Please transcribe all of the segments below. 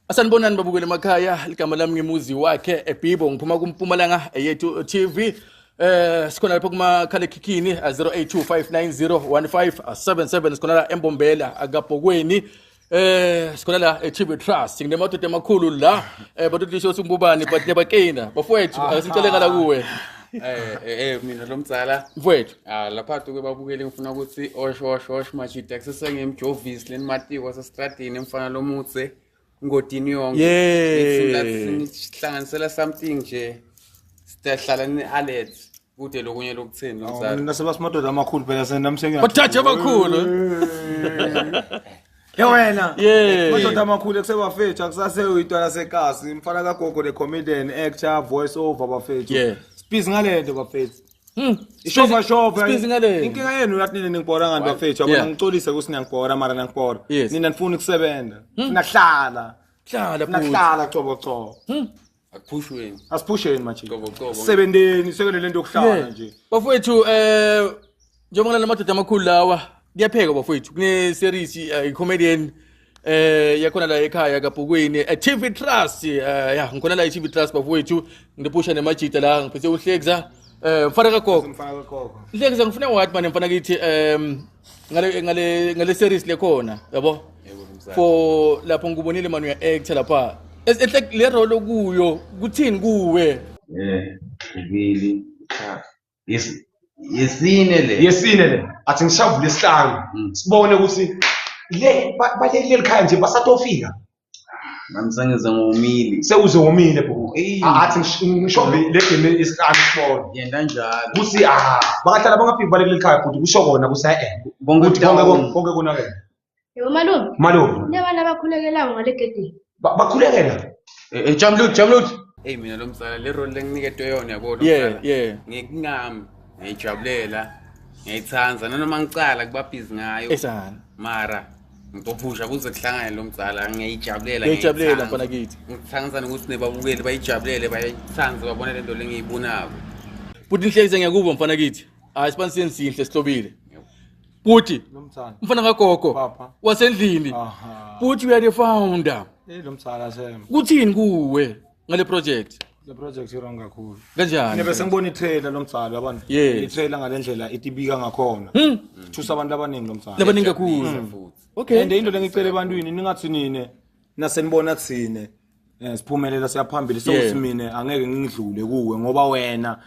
Asanibonani babukeli emakhaya, ligama lami ngimuzi wakhe eBibo, ngiphuma kuMpumalanga Eyethu TV. Sikhona lapha kumakhalekhikhini 0825901577, sikhona la eMbombela akabhokweni. Sikhona la eTV Trust, nginemadoda amakhulu la, batotisho simbubani but nebakena bafowethu, asicele ngala kuwe. Mina lo mdzala. Mfowethu. Ah, lapha tuke babukeli, ngifuna ukuthi osh osh osh majita, kusesengimjovisi lenimatiko wasestradini, emfana lomutse ngodini yonke. Sihlanganisela something nje, sihlala ni-alert kude lokunye lokutheni lo mdzala. Mina sebasimadoda amakhulu phela senami. Bathathe abakhulu. Ye wena. Yeah. Madoda amakhulu kusebafethu, akusase uyintwana sekasi, mfana kagogo, the comedian, actor, voice over bafethu. Sibhizi ngalento bafethu. Ishova shova. Sibhizi ngale. Inkinga yenu yathi nina ningibhora ngani bafethu. Yabona, ngicolise ukuthi niyangibhora, mara nangibhora. Nina nifuna ukusebenza. Funa kuhlala. Hlala Funa futhi. kuhlala cobo cobo. Akuphushweni. Asiphusheni manje. Cobo cobo. Sebenteni sekele lento yokuhlala nje. Bafowethu, njengoba nalamadoda amakhulu lawa, kuyapheka bafowethu, kune series, i-comedian yakhona la ekhaya kaBhukweni, TV Trust. Ya, ngikhona la e-TV Trust bafowethu, ngiphusha nemajita la, ngiphethe uHlekza, mfana kagogo. Mfana kagogo. Hlekza, ngifuna wathi manje mfana kithi ngale series lekhona, yabo? Yebo, mzala. For lapho ngikubonile manje uya actor lapha. Enhle le role okuyo, kuthini kuwe? Kubili, kuthathu. Yesine le. Yesine le, athi ngishavule isihlanu. Sibone ukuthi le baleli leli khaya nje basatofika. Nami sengize ngomile. Sewuze womile bro. Eyi. Athi ngishove le game yesihlanu sibone. Yenda njalo. Kuthi bangahlala bangafiki baleli leli khaya futhi kusho kona kusa Bonke ukuthi konke down. Konke konakele. Yebo malume, Malume, kunabantu abakhulekelayo ngale gedini. Bakhulekela. Jamlut, Jamlut. Eyi, mina lo mzala, le role lenginiketwe yona, yabo lo mzala. Ngikungami ngiyayijabulela, ngiyayithanda, nanoma ngicala kuba busy ngayo. Esana. Mara ngizophusha kuze kuhlangane lo mzala, ngiyayijabulela. Ngiyayijabulela, Ngiyayithanda. Mfana kithi. Ngithanda ukuthi nebabukeli bayijabulele, bayithande, babone lento lengiyibonako. Buti Nhlekisa, ngiyakuva mfana kithi. Hayi, sibaniseni sihle sihlobile. Buti, Lo mthana. mfana kagogo Papa. wasendlini. Aha. Buti, you are the founder. Lo mthana shem. Kuthini kuwe ngale project? Le project i-wrong kakhulu. Kanjani? Mina bese ngibona i-trailer lo mdzala, yabona. I-trailer ngalendlela itibika ngakhona. Thusa abantu abaningi lo mdzala. Labaningi kakhulu. Futhi. And into lengicela ebantwini, ningathi nine nasenibona thine siphumelela siyaphambili, sewuthi mina angeke ngidlule kuwe ngoba wena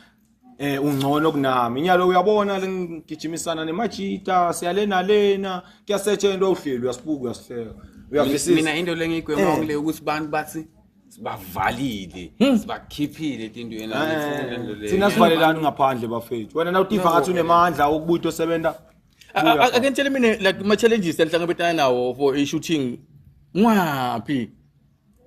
ungcono kunami. Inyalo uyabona lengigijimisana nemajita, siyalena lena kuyasetshenzwa, uhleli uyasibuka, uyasihleka, uyavisisa. Mina into lengiyigwema ngile ukuthi abantu bathi sibavalile, sibakhiphile etintweni. Angifuni lento leyo. Thina sivalelani ngaphandle bafethu? Wena nawutiva ngathi unemandla okubuya into osebenza. Ake ngitshele mina, like ama challenges elihlangabetana nawo for i-shooting ngwaphi?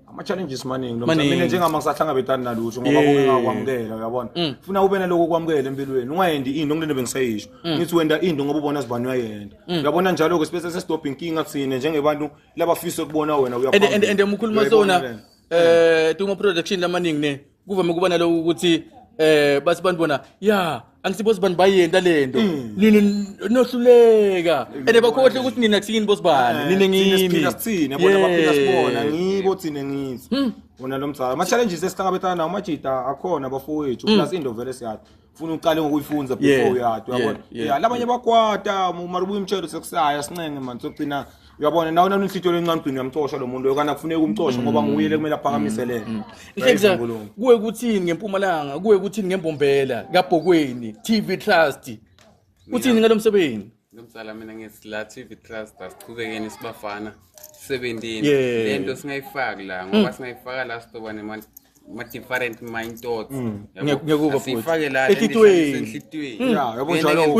Ama-challenges maningi lo. Maningi. Mina njengama ngisahlangabetani nalutho ngoba konke ngakwamukela, uyabona. Funa ube naloko kwamukela empilweni, ungayendi into ngilento bengisayisho, ngithi wenda into ngoba ubona sibani uyayenda, uyabona. Njalo-ke sibese sesidobha inkinga thine njengebantu labafisa ukubona wena And umukhuluma Uyayibona sona lento? Tuma production lamaningi ne kuvame kuba naloko ukuthi bathi bantu bona ya angisibo sibani bayenda lento, nini nohluleka, and bakhohle ukuthi nina kusiyini bosibani, nina Thina ngini. siphila sithine, bona baphila sibona, ngibo thine ngithi wona lo mdzala. Ama-challenges esihlangabetana nawo amajida akhona bafowethu, plus into vele siyathi funa uqale ngokuyifunza before uyadi, uyabona. Yeah, labanye bakwata mara ubuye umtshelo sekusaya sincenge mani sokugcina, uyabona, nawe nanenhlityo lencane ugcina uyamcosha lo muntu loyo, kana kufuneka umcoshe ngoba nguye le kumele aphakamise le. Nhlekisa, kuwe kuthini ngeMpumalanga, kuwe kuthini ngeMbombela kaBhokweni TV Trust, uthini ngalo msebenzi? Lo mzala, mina ngithi la TV Trust asichubekeni sibafana 17. Lento singayifaki la ngoba singayifaka la sitoba nema ma-different mind thoughts. Yabo? Ngiyakuva futhi. Asiyifake la Enhlitiyweni. enhlitiyweni. Ya, yabo njalo.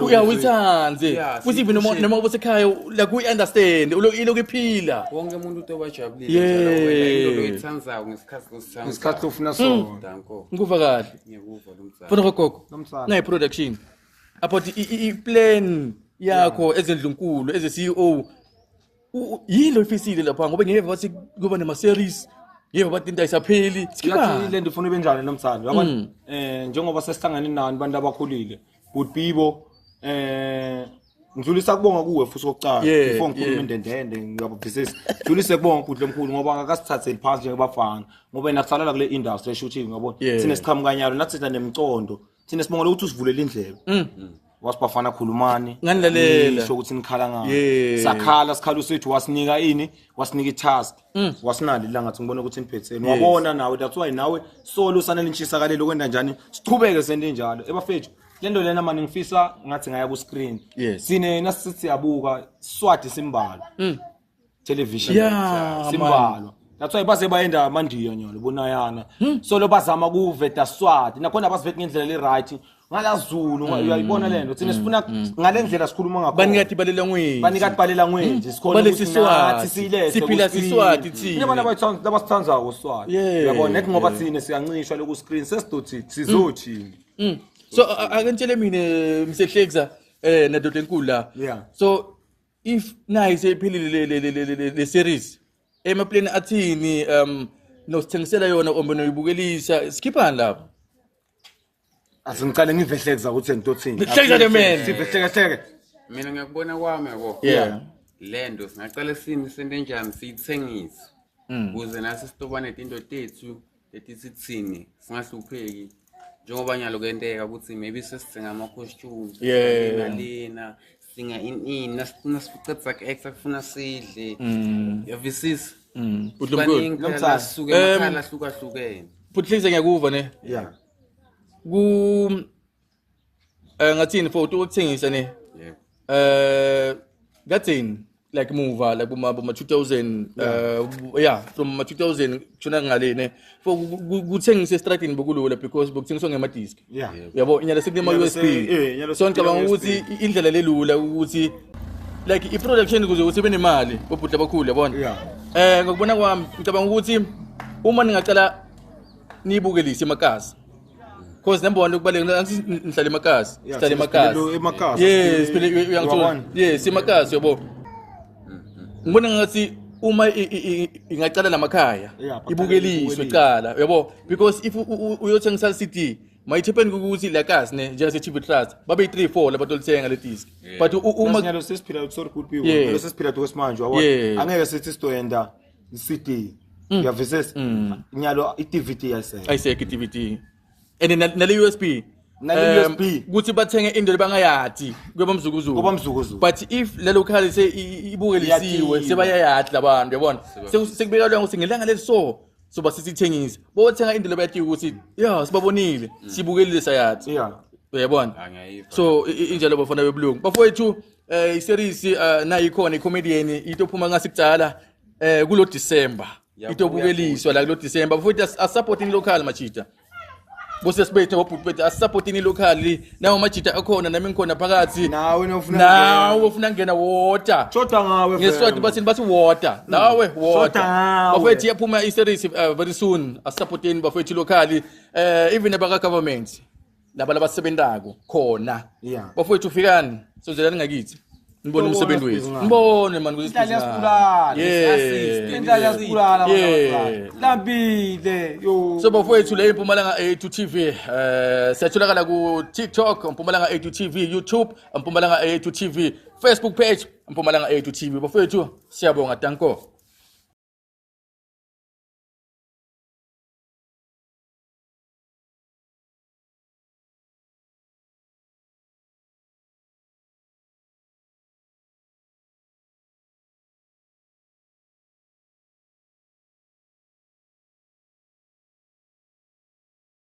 Uyawuthandze futhi even noma Siphushe. noma usekhaya like uyi-understand iloku iphila. Wonke umuntu utobajabulile njalo wena into loyithandzayo ngesikhathi losithandzayo. Ngesikhathi ofuna sona. Danko. Ngikuva kahle. Ngiyakuva lo mzala. Mfana kagogo. Nomsana. Nayi production about i-plan yakho ezendlunkulu eze CEO, yini lo ifisile lapha? Ngoba ngeke bathi kuba nema-series, ngeke bathi into ayisapheli. Yathi Sikhipha le nto ifuna ibe njani nomthando, uyabona, njengoba sesihlangane nani bantu abakhulile, good people, Ngidlulisa kubonga kuwe futhi okokuqala before ngikhuluma indendende ngiyabavisisa. Ngidlulise kubonga bhuti lomkhulu ngoba akasithatheli phansi njengabafana ngoba yena kusalala kule industry eshooting yabona. Thina siqhamuka nyalo nathi sina nemicondo. Thina sibongela ukuthi usivulele indlebe. Wasibafana khulumani. Nganilalela. Nisho ukuthi nikhala ngani. Sakhala sikhala usethu wasinika ini? Wasinika i-task. Wasinalo ilanga ngathi ngibona ukuthi niphetheni. Wabona nawe that's why nawe solo usanele intshisakalelo kwenda njani? Siqhubeke sente njalo. Ebafethu lento lena mani ngifisa ngathi ngaya ku screen. Sine nasithi siyabuka Swati simbalwa. Television. Simbalwa. That's why baze bayenda amandiya nyalo bonayana. Solo bazama kuveta Swati nakhona basivete ngendlela le right. Ngala Zulu uyayibona lento thina sifuna ngale ndlela sikhuluma ngakho. Banikati balela ngwenzi. Banikati balela ngwenzi sikhona ukuthi nathi silethe siphila siswati thina. Kunabantu abayithanda abasithandayo Swati. Uyabona nethi ngoba thina siyancishwa loku screen sesidothi sizothini. So ake ngitshele mina Mr Hlekza nadoda enkulu la. So if nayi seyiphelile le series emapleni athini nosithengisela yona ombe noyibukelisa sikhiphani lapho? Asingiqale ngivehlekeza ukuthi ngitothini. Hlekeza ke man. Sivehleke hleke. Mina ngiyakubona kwami yabo. Lento singaqala sini sente njani siyithengise. Ukuze nathi sitoba netinto tethu letithi thini singahlupheki. Njengoba nyalo kuyenteka ukuthi maybe sesithenga ama costumes lena singa in nasicedza ku-acta kufuna sidle. Yavisisa. Bhuti phela sisuke emakhaya ahlukahlukene. Bhuti Hlekeza ngiyakuva ne. Ku ngathini for ukuthengisa ne? Yebo. Ngathini like muva like boma 2000 from 2000 kushona ngale ne for kuthengisa estradini bokulula because bokuthengiswa ngema disc. Yabo inyala sekunema USB. So ngicabanga ukuthi indlela lelula ukuthi like i production ukuze ukuthi ibe nemali bobhuti abakhulu yabona. Ngokubona kwami ngicabanga ukuthi uma ningaqala niyibukelise emakasi. Cause number 1 ukubaleka angithi nihlala emakasi, sihlala emakasi. Yes, phela uyangithola. Yes, emakasi yabo. Ngibona ngathi uma ingaqala lamakhaya ibukeliswe kuqala yabo because if uyothengisa CD mayithepeni ukuthi la kasi ne njengase TV Trust babe 3 4 labatolithenga le disc but uma nyalo sesiphila sorry good people nyalo sesiphila kwesimanje yabo angeke sithi sitoyenda CD uyavisisa nyalo i-DVD ayisekho ayisekho i-DVD and nale USB nale USB ukuthi bathenge into lebangayadi kuyoba mzukuzuku kuba mzukuzuku but if lelo khali se ibukelisiwe sebayayadi labantu yabona sekubeka lwa ukuthi ngelanga leliso soba sisithengisa bothenga into lebayatiwe ukuthi ya sibabonile sibukelile sayadi uyabona so injalo bafana bebulungu bafowethu i-series nayi ikhona i-comedian itophuma ngasikudala kulo December itobukeliswa la kulo December bafowethu asupporting local machita bosesibethu bobhuti bethu asupporting local nawo majita akhona nami ngikhona phakathi nawe nofuna nawe ufuna ngena water shoda ngawe ngeswati bathini bathi water nawe water bafowethu iyaphuma i-series very soon asupporting bafowethu local even abaka government laba labasebentako khona bafowethu fikani sozelani ngakithi nibone umsebenzi wethu nibone man ukuthi indlala yasibulala indlala yasibulala lambile yo so bafowethu le Mpumalanga A2 TV siyatholakala ku TikTok Mpumalanga A2 TV YouTube Mpumalanga A2 TV Facebook page Mpumalanga A2 TV bafowethu siyabonga danko.